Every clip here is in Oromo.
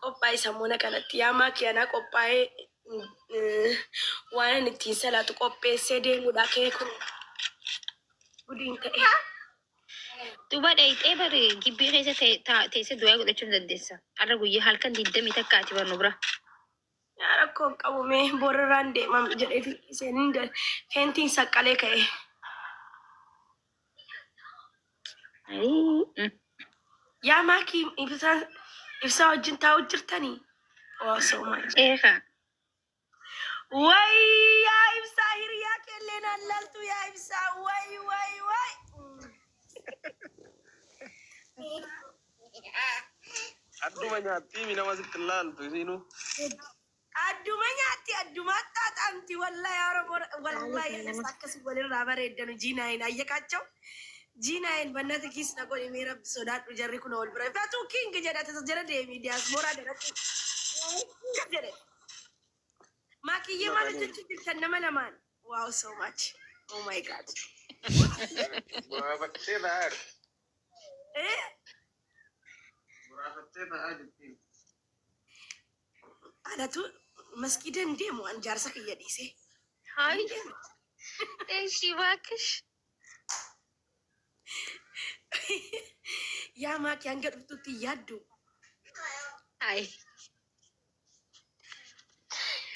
Qophaa'i sammuna kanatti yaa maakii anaa qophaa'ee waan ani ittiin salaatu qopheessee deemuudha kee kun gudiin ta'e. Duuba dhayxee bari gibbii keessa teessee du'aa godhachuu ni dandeessa. Har'a guyyaa halkan digdamii takka ati barnu bira. Yaa rakkoo hin qabu mee boorarraan deemam jedheeti seenin feentiin saqqalee ka'e. Ayii. Yaa maakii ibsaan ibsaa wajjin taa'u jirtanii? Oh so much. Eekaa. Way yaa ibsaa hiriyaa keellee naan laaltu yaa ibsaa way way way. Adduma nyaattii nama sitti hin laaltu isiinuu. Adduma nyaatti adduma xaaxaamti wallahi Oromoo wallahi ibsaa akkasii walirraa bareeddanu jiinaayin ayyakaachoo. Jiinaayin bannata kiis na godhi mee rabbi sodaadhu jarri kun wal bira. Fatuu king jedha tasa jala deemi diyaasmooraa daratti. Jedhe. Maakiyyee maal hojjechuu jirtan nama lamaan? Wow so much. Oh my god. Buraafattee ta'aa jirti. Eh? Buraafattee ta'aa jirti. Anatu maskiida hin deemu an jaarsa kiyya dhiisee. Hayi. Eshi baakish. Yaa maakii hanga dhuftutti hin yaaddu. Hayi.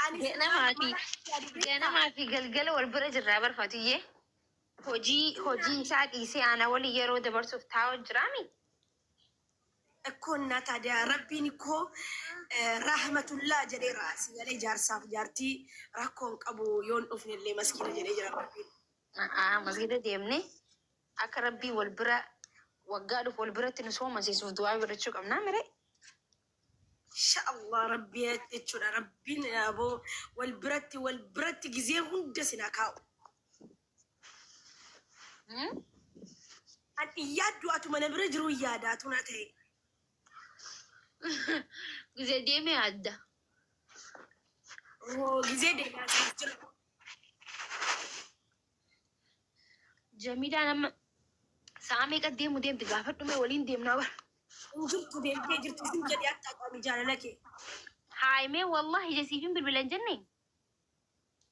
Ani Ganamaa fi yaadu beektaa? ganamaa fi galgala wal bira jirraa barfaatiyyee. Hojii hojii isaa dhiisee ana waliin yeroo dabarsuuf taa'u jiraami. እኮ እና ታዲያ rabbiin እኮ rahmatullah jedheera si galee jaarsaaf jaartii rakkoon qabu yoon dhufnellee maskiina jedhee jira rabbiin. Masgida deemnee akka rabbii wal bira waggaa dhufu wal biratti nu soomasiisuuf du'aa godhachuu qabnaa mire. Inshaallah rabbii jechuudha rabbiin aboo wal biratti wal biratti gizee hunda sinaa kaa'u. An yaaddu atuma na bira jiru yaadaatu na ta'e. Gizee deemee adda. Oo gizee deemaa jira. Jamiilaan amma sa'a meeqa deemu deemti gaafa dhume waliin deemnaa bara. Hin jirtu deemtee jirtu sin jedhee akka qaami jaalala kee. Haayimee wallahi ija siifin bilbila hin jenne.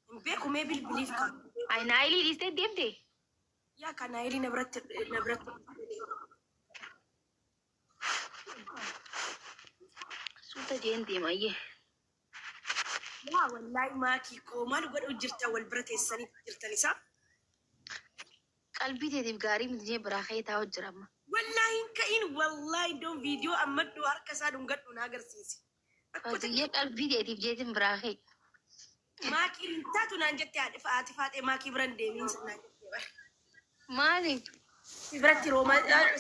Hin beeku mee bilbiliif kaa. Hayi naayilii dhiistee deemte. Yaa ka naayilii na biratti na biratti. Suuta jeen deema ayyee. Yaa wallahi maakii koo maal godhu jirta wal bira teessanii jirtan isaa. Qalbii teetiif gaarii miti jee biraa ka'ee taa'u jira amma. Wallahi hin ka'in wallahi iddoon viidiyoo ammadhu harka isaa dhungadhu na agarsiisi. Akkuma Fatiyyee qalbii teetiif jeetiin biraa ka'e. maakii hin taatu naan jette haadhi haati faaxee maakii bira hin deemiin naan jette bara. Maali? Si biratti rooma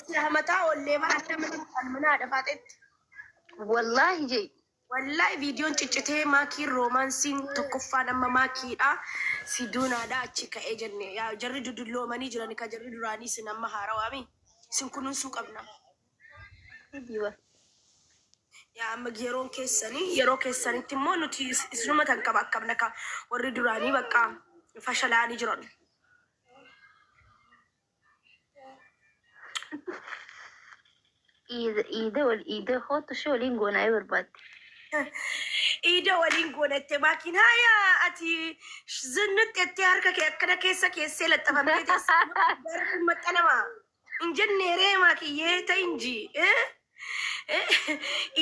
si hamataa oollee bara adda mana mana haadha faaxeetti. Wallaahi jee. Wallahi viidiyoon ciccitee maakiin roomaansiin tokkoffaan amma maakiidha. Si duunaadha achi ka'ee jenne. Yaa jarri dudulloomanii jiran ka jarri duraanii sin amma haarawaami. Sin kunuunsuu qabna. Diba. Yaa amma yeroon keessanii yeroo keessanitti immoo nuti isinuma tan qaba akkam naka warri duraanii bakka fashalaanii jiran. Iida iida wal iida hootu ishee waliin goonaa yoo barbaadde. Iida waliin goonatte maakiin haya ati zinnutti harka kee akkana keessa keessee laxxafamtee teessee maxxanama. Hin jenne ree maakiyyee ta'inji.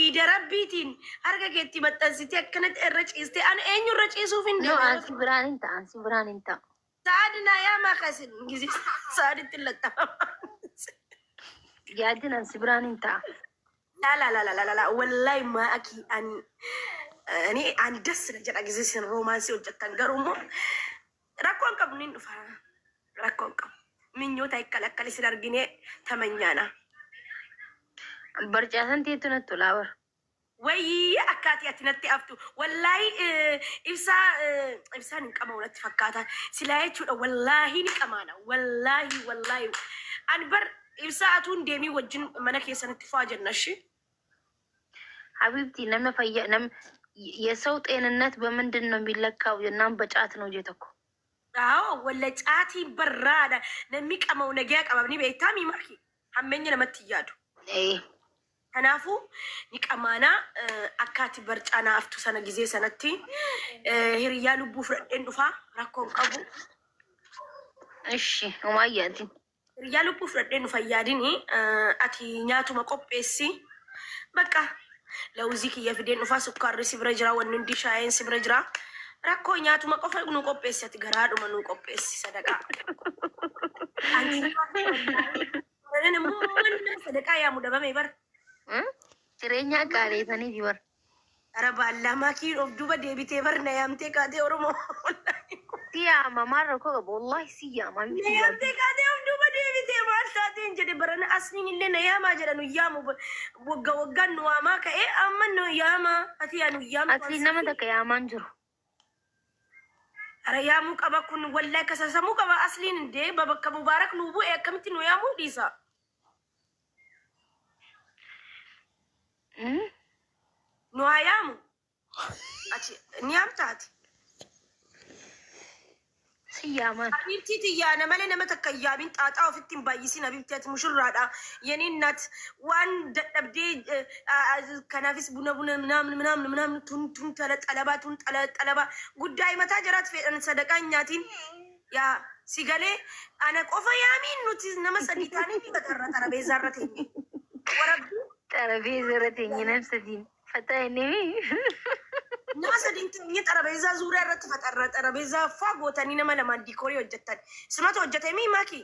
Iida rabbiitiin harka keetti maxxansitee akkanatti irra ciistee ani eenyu irra ciisuuf hin No, deemu. ansi biraan hin ta'a, ansi biraan hin ta'a. Saadi naa yaa maakasin gisee saaditti laxxafama. Yaadin ansi biraan hin ta'a. La la la la la la la wallahi ma aki an ani an das na jedha gisee isin roomaansii hojjettan garuu immoo rakkoon qabu nin dhufa rakkoon qabu minyoota ikkalakkal isin argine tamanyaana. Barcaasan teettu natti tolaa bara. Wayii akkaati ati natti aftu wallahi ibsaa ibsaan hin qabamu natti fakkaata silaa jechuudha wallahi ni qamaana wallahi wallahi an bar ibsaa atuun deemii wajjin mana keessanitti faa jenna shi. Habibti nama fayyaa nam የሰው ጤንነት በምንድን ነው የሚለካው? እናም በጫት ነው ጀተኮ Awo walla caatiin barraadha namni qama'u nagaa qaba ni beektaa miimaki hammeenya namatti hin yaadu. Kanaafuu ni qamaanaa akka ati barcaa naa aftu sana gizee sanatti hiriyyaa lubbuu fudhadheen dhufaa rakkoo hin qabu. Ishi homaa yaadin. Hiriyyaa lubbuu fudhadheen dhufa hin yaadini ati nyaatuma qopheessi. Bakka lawuzii kiyya fideen dhufaa sukkaarri si bira jira wanni hundi shaayeen si bira jira. Rakkoo nyaatuma qofa nu qopheessi ati garaadhuma nu qopheessi sadaqaa. Ani namummaan nama sadaqaa yaamu dhabame bar. Jireenya gaaleetaniiti bar. Ara baallaa maakiin of duuba deebitee bar na yaamtee kaatee Oromoo. Si yaama maal rakkoo qaba wallahi si yaama. Na yaamtee kaatee of duuba deebitee maal taateen jedhe barana asniin illee na yaamaa jedha nu yaamu wagga waggaan nu waamaa ka'ee amma nu yaamaa ati yaa nu yaamtu. Asliin nama takka yaamaan jiru. Ara yaamuu qaba kun wallahi kasasamuu qaba asliin indee bakka mubaarak nu bu'e akkamitti nu yaamuu dhiisa. Nu haa yaamu. Ati ni yaamta ati. Si yaaman. Habibtii tiyyaa na malee nama takka hin yaamin xaaxaa ofitti hin baay'isin habibtii ati mushurraadha. Yeniin nat waan dadhabdee kanaafis buna buna ምናምን ምናምን ምናምን tun tun tala xalabaa tun xala xalabaa guddaa himataa jiraat fedhan sadaqaa hin nyaatiin. Yaa si galee ana qofa yaamiin nuti nama sadii taanee ni qaxarra xarabeezaa irra teenye. Warabbii Xarabeeza irra teenye namsatiin. Fataa inni. Nama sadiin teenye xarabeezaa zuuriyaa irratti faxarra xarabeezaa faa gootanii nama lamaan diikoorii hojjettan. Simatu hojjete mii maakii?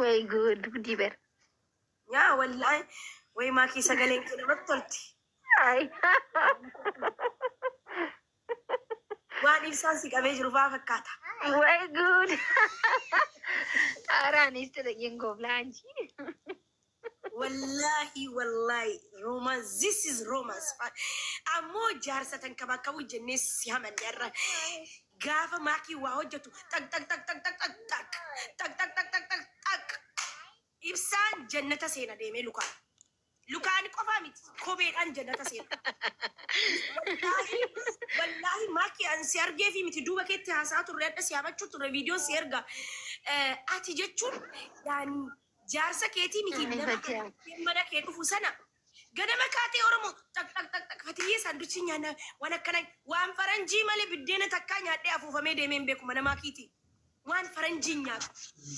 Way good gudii bar. Yaa wallaahi way maakii sagaleen kee namatti tolti. Ay. Waan ibsaan si qabee jiru faa fakkaata. Way good. Araanis ta'e gooblaanchi. Wallaahi wallaahi romance this is romance. Ammoo jaarsa tan kabakkabu jennee si hamanne irra. Gaafa maakii waa hojjetu tak tak tak tak tak tak tak tak tak tak tak tak tak. Ibsaan jannata seena deemee lukaan. Lukaan qofaa miti kopheedhaan jannata seena. Wallaahi wallaahi maakii an si argee fi miti duuba keetti haasaa turre adda si hamachuu turre viidiyoon si erga. Ati jechuun yaani jaarsa keetii miti nama mana kee dhufu sana ganama kaatee Oromoo tak tak tak tak fatiyyee saanduchi nyaanna waan akkana waan faranjii malee biddeena takkaa nyaadhee afuufamee deemee hin beeku mana maakiiti. Waan faranjii nyaatu.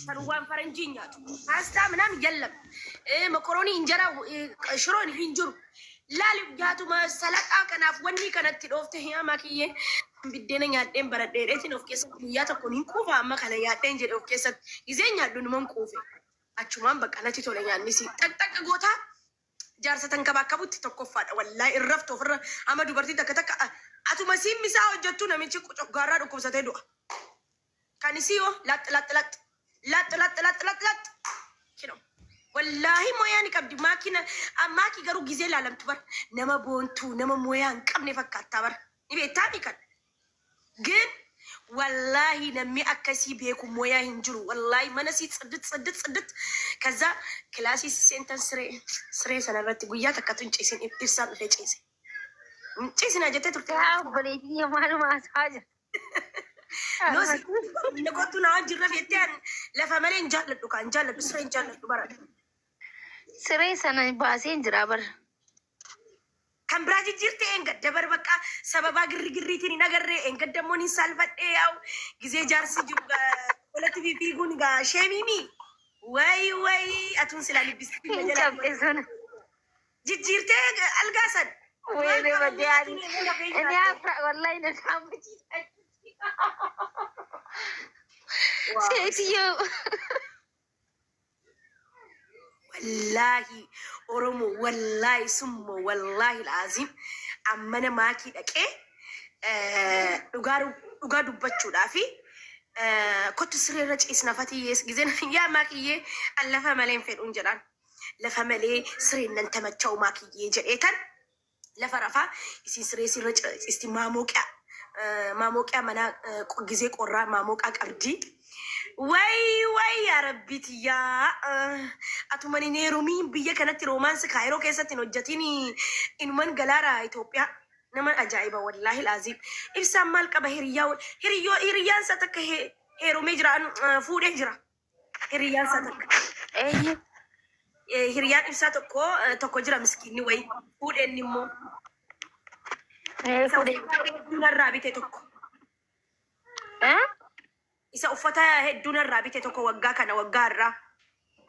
Kan waan faranjii nyaatu. Paastaa ምናምን የለም. Mokoroonii injera shiroon hin jiru. Laali nyaatuma salaqaa kanaaf wanni kanatti dhoofte yaa maakiyyee biddeena nyaadheen baradheedheetiin of keessatti guyyaa tokko hin quufa amma kana nyaadheen jedhe of keessatti gizee nyaadhu numan quufe. Achumaan bakka natti tole nyaannisi. Xaxxaqa gootaa jaarsa tan kabaakabutti tokkoffaadha. Wallaahi irraftu ofirra amma dubartii takka takka atuma siin misaa hojjettu namichi coggaarraa dhukkubsatee du'a. Kan isii hoo lax lax lax lax lax lax lax lax kino. Wallaahi mooyaa ni qabdi maakina maakii garuu gizee laalamtu bar nama boontuu nama mooyaa hin qabne fakkaattaa bar ni beektaa mi kan. ግን ወላሂ namni akkasii beeku mooyaa hin jiru. Wallaahi mana sii ጽድት ጽድት ጽድት ከዛ kilaasii seentan siree siree sanarratti guyyaa takkatu hin ciisin ibsaan dhufee ciise. Hin ciisinaa jettee turte. Yaa obboleettii maaluma haasa'aa jira. No si kottu naa wajjin rafettee an lafa malee hin jaalladhu kaan jaalladhu siree hin jaalladhu bara. Siree sana baasee hin jira bara. Kan biraa jijjiirte eengadda bar bakka sababaa girri girriitiin hin agarree eengadda immoo ni saalfadhee yaa'u gizee jaarsi jiru walatti fiiguun gaa sheemiimi. Wayi wayi atuun silaa libbistii Hin cabxe sana. jijjiirtee algaa san. Weene badee ani. Inni afra wallahi na saammachiisa. Seetiyyoo. Wallaahi Oromoo wallaahi summa wallaahi laazim ammana maakii dhaqee dhugaa dhugaa dubbachuudhaa fi kottu siree irra ciisna fatiyyees gizeen yaa maakiyyee an lafa malee hin fedhuun jedhaan lafa malee sireen nan tamacha'u maakiyyee jedhee tan lafa rafaa isin siree sirra ciisti maamoqiyaa maamoqiyaa mana gizee qorraa maamoqaa qabdi. Way way yaa rabbi tiyyaa atuman hin heerumiin biyya kanatti romance kaayiroo keessatti hin hojjetin inuman galaara Itoophiyaa nama ajaa'iba wallaahi laaziim ibsaan maal qaba hiriyyaa hiriyyoo hiriyyaan isaa takka heerumee jira fuudhee jira hiriyyaan isaa takka. Eenyu? Hiriyaan ibsaa tokko tokko jira miskiinni wayii fuudheen immoo. Ee Isa fuudhe. uffata hedduu narraa bite tokko. Eh? Isa uffata hedduu narraa bite tokko waggaa kana waggaa irraa.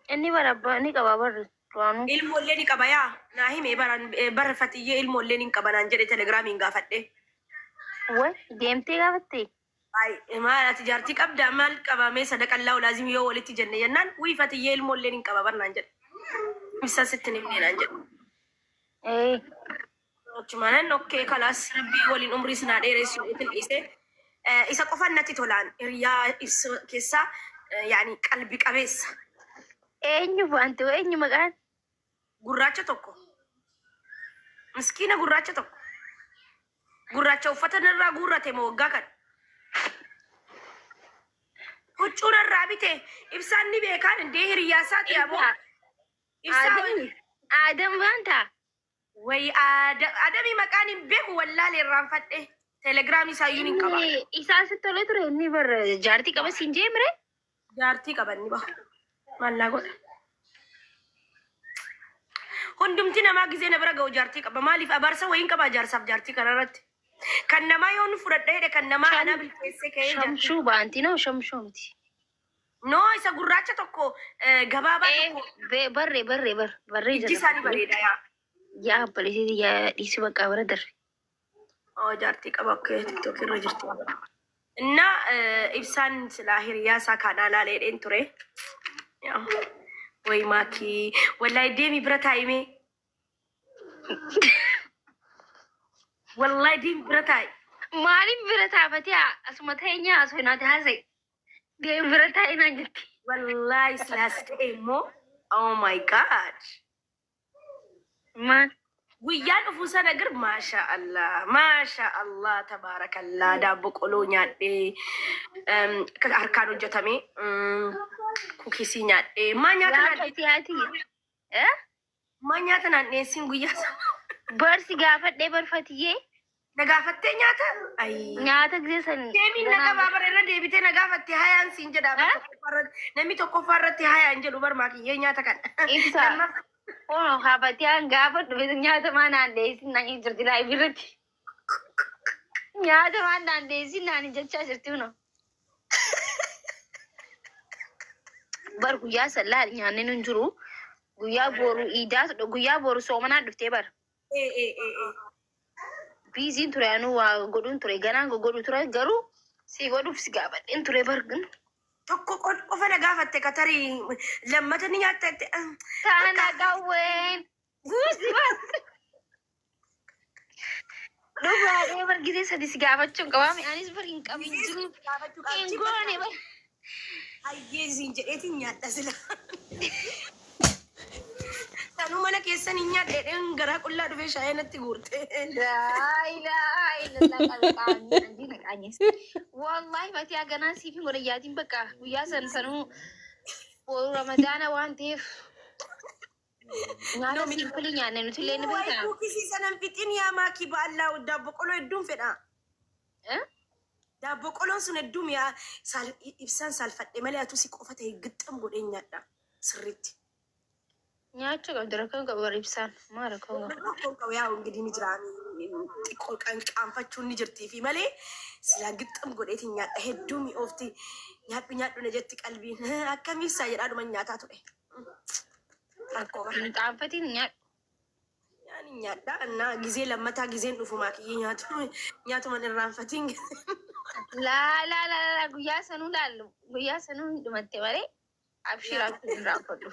Inni bara abbaa ni qaba barri duraanuu. Ilmoollee ni qaba yaa naa hime baran bara fatiyyee ilmoollee ni qaba naan jedhe telegiraamiin gaafadhe. Way deemtee gaafatte? Ay maal ati jaartii qabdaa maal qabamee sadaqallaa olaazim yoo walitti jenne jennaan wii fatiyyee ilmoollee ni qaba bar naan jedhe. Ibsaa sitti hin himne naan jedhe. Ee. Achumaanan okay kalaas rabbii waliin umrii sinaa dheeressu itin dhiise. Isa qofan natti tolaan hiriyaa ibsa keessaa yaani qalbi qabeessa. Eenyu baante eenyu maqaan? Gurraacha tokko. Miskiina gurraacha tokko. Gurraacha uffata narraa guurrate moo waggaa kana. Huccuu narraa bite ibsaan ni beekaan indee hiriyaa isaati aboo. Ibsaa. Ibsaa Aadam. Aadam baantaa? Wayi Adamii maqaan hin beeku wallaalee irraanfadhe. Telegiraamii isaayyuu hin qaba. Inni isaa sitti tolee ture inni bar jaartii qaba siin jee mire? Jaartii qaban ni bahu. Maallaa godha. Hundumti namaa gizee na bira ga'u jaartii qaba. Maaliif abaarsa wayiin qabaa jaarsaaf jaartii kanarratti? Kan namaa yoo nu fudhadha jedhe kan namaa anaa bilcheessee ka'ee jaartii. Shamshuu baanti noo shamshuu miti. No isa gurraacha tokko gabaabaa tokko Barree barree bar barree ijji isaanii bareeda yaa. Yaa obboleettii yaa dhiisuu bakka bara darbe. Oo jaartii qaba akka TikTok irra jirti. Inna ibsaan silaa hiriyaa isaa kaanaa laalee dheen ture. Wayi maakii wallahi deemi bira taa'imee. Wallahi deemi bira taa'i. Maaliif bira taafatee asuma ta'e nyaa asuma naati haasa'e? Deemi bira taa'e naan jetti. Wallahi silaas ta'e immoo oh my God. Maal? Guyyaan dhufu sana gir maasha Allah maasha Allah tabaarakallah daabboo qoloo nyaadhee harkaan hojjetame kukisii nyaadhee maa nyaata naan Gaafate haati. Eh? maa nyaata naan dhiyeessiin guyyaa sana. Barsi gaafadhee barfatiyyee Na gaafattee nyaata? Ayii. nyaata gisee sanii. Deemiin na qabaa bara irra deebitee na gaafatte hayaan siin jedha. Eh? Namni tokkoffaa irratti hayaan jedhu bar maakiyyee nyaata kana. Ibsa. Ono haafatee an gaafa dhufe nyaata maa naan dhiyeessin naan jirti live irratti. Nyaata maa naan dhiyeessin naan jechaa jirti uno. Bar guyyaa san laal nyaanni nun jiru. Guyyaa boru iidaa guyyaa boru soomanaa dhuftee bar. Ee ee ee ee. Biiziin ture anuu waa godhuun ture ganaan godhu ture garuu si godhuuf si gaafadheen ture bar. Tokko qofa na gaafatte katarii lammata ni nyaatta jette. Taana qawween guusi bar. Dhugaadhee bar gisee sadi si gaafachuun qabaame anis bar hin qabin jiru. Hin goone bar. Hayyee siin jedheetiin nyaadha sila. Sanuu mana keessan hin nyaadhe garaa qullaa dhufee shaayee natti guurte. Laa ilaaha illallah qalqaanii andiina qaanyes. Wallahi fatii haganaa siif hin godhan yaatiin bakka guyyaa san sanuu boru ramadaana waan ta'eef nyaata simple nyaanne nuti illee ni beekna. Kuukisii sanan fixin yaa maakii ba'allaa daabboo qoloo hedduun fedha. Eh? Daabboo qoloon sun hedduu mi'aa ibsaan saalfadhe malee atuu si qofa ta'e gixxam godhee nyaadha sirriitti. Nyaachuu qabdu rakkoon qabu warri ibsaan maa rakkoon qabu. Rakkoon qabu yaa እንግዲህ ni jira xiqqoo qaanfachuun ni jirtii fi malee silaa gixxam godheetiin nyaadha hedduu mi'oofti nyaadhu nyaadhu na jetti qalbiin akkam ibsaa jedhaa dhuma nyaataa ture. Rakkoo bara. Hin qaanfatiin nyaadhu. Nyaani nyaadha እና ጊዜ lammataa ጊዜን dhufu maakiyyee nyaatu nyaatuma irraanfatiin. Laa laa laa laa guyyaa sanuu laallu guyyaa sanuu hin dhumatte malee abshiraa hin raanfadhu.